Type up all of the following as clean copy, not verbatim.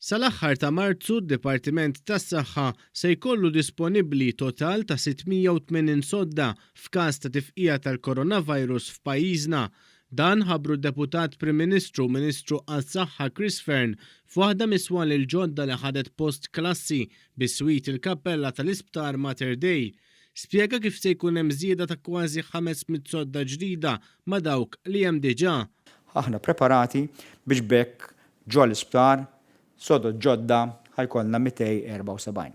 Sal-aħħar ta' Marzu d-Dipartiment tas-Saħħa se jkollu disponibbli total ta' 680 sodda f'każ ta' tifqigħa tal-coronavirus f'pajjiżna. Dan ħabbru d-Deputat Prim Ministru u Ministru għas-Saħħa Chris Fearne f'waħda mis-swali l-ġodda li ħadet post klassi biswit il-kappella tal-Isptar Mater Dei. Spjega kif se jkun hemm żieda ta' kważi 500 sodda ġdida ma' dawk li hemm diġà. Aħna preparati biex b'hekk Ġo l-isptar, sodod ġodda ħa jkollna 274.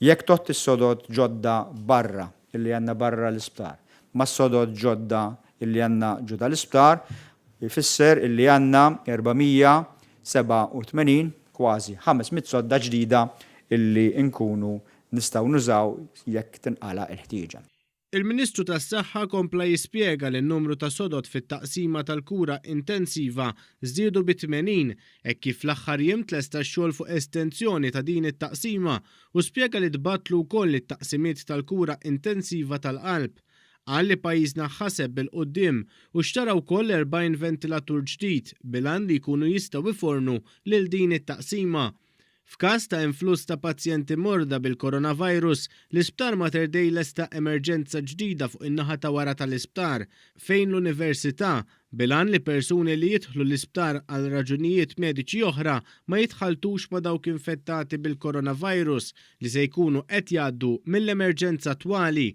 Jekk tgħodd is-sodod ġodda barra illi għandna barra l-isptar mas-sodod ġodda illi għandna ġo dal-isptar, jfisser illi għandna 487, kważi 500 sodda ġdida illi nkunu nistgħu nużaw jekk tinqala' l-ħtieġa. Il-Ministru tas-Saħħa kompla jispjega li n-numru ta' sodod fit-taqsima tal-kura intensiva żdiedu bi 80 hekk kif fl-aħħar jiem tlesta x-xogħol fuq estenzjoni ta' din it-taqsima u spjega li tbattlu wkoll it-taqsimiet tal-kura intensiva tal-qalb. Qal li pajjiżna ħaseb bil-quddiem u xtara wkoll 40 ventilatur ġdid bil-għan li jkunu jistgħu jfornu lil din it-taqsima. F'każ ta' influss ta' pazjenti morda bil-coronavirus, l-Isptar Mater Dei lesta emerġenza ġdida fuq in-naħa ta' wara tal-isptar, fejn l-Università, bil-għan li persuni li jidħlu l-isptar għal raġunijiet mediċi oħra ma jitħalltux ma' dawk infettati bil-coronavirus li se jkunu qed jgħaddu mill-emerġenza attwali.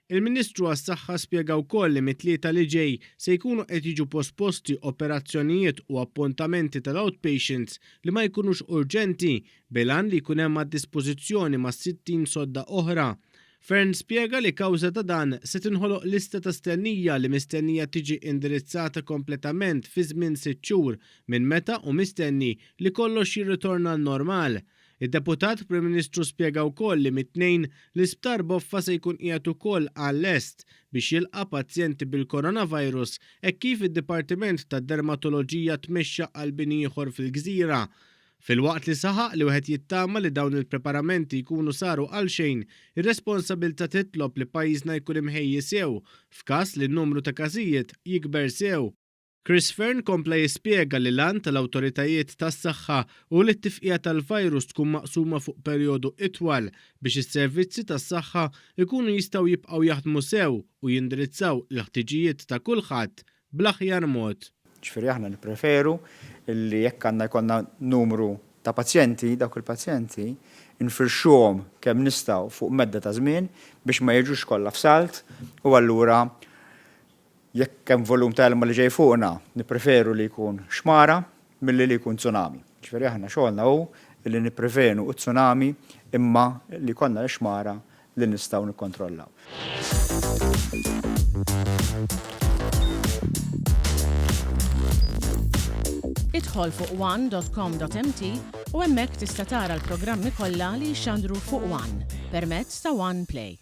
Il-Ministru għas-Saħħa spjega wkoll li mit-Tlieta li ġej se jkunu qed jiġu posposti operazzjonijiet u appuntamenti tal-outpatients li ma jkunux urġenti bil-għan li jkun hemm għad-dispożizzjoni mas-60 sodda oħra. Fearne spjega li kawża ta' dan se tinħoloq lista ta' stennija li mistennija tiġi indirizzata kompletament fi żmien sitt xhur minn meta hu mistenni li kollox jirritorna għan-normal. Id-Deputat Prim Ministru spjega wkoll li mit-Tnejn, l-Isptar Boffa se jkun qiegħed ukoll għal-lest biex jilqa' pazjenti bil-coronavirus hekk kif id-Dipartiment tad-Dermatoloġija tmexxa għal bini ieħor fil-gżira. Filwaqt li saħaq li wieħed jittama li dawn il-preparamenti jkunu saru għalxejn, ir-responsabilità titlob li pajjiżna jkun imħejji sew f'każ li n-numru ta' każijiet jikber sew. Chris Fearne kompla jispjega li l-għan tal-awtoritajiet tas-saħħa hu li t-tifqigħa tal-virus tkun maqsuma fuq perjodu itwal biex is-servizzi tas-saħħa jkunu jistgħu jibqgħu jaħdmu sew u jindirizzaw il-ħtiġijiet ta' kulħadd bl-aħjar mod. Ġifieri aħna nippreferu li jekk għandna jkollna numru ta' pazjenti, dawk il-pazjenti nfirxuhom kemm nistgħu fuq medda ta' żmien biex ma jiġux kollha f'salt u allura Jekk hemm volum ta' ilma li ġej fuqna, nippreferu li jkun xmara milli li jkun tsunami. Jiġifieri aħna xogħolna hu li nipprevenu t-tsunami imma li jkollna x-xmara li nistgħu nikkontrollaw. Idħol fuq one.com.mt u hemmhekk tista' tara l-programmi kollha li jixxandru fuq One permezz ta' One Play.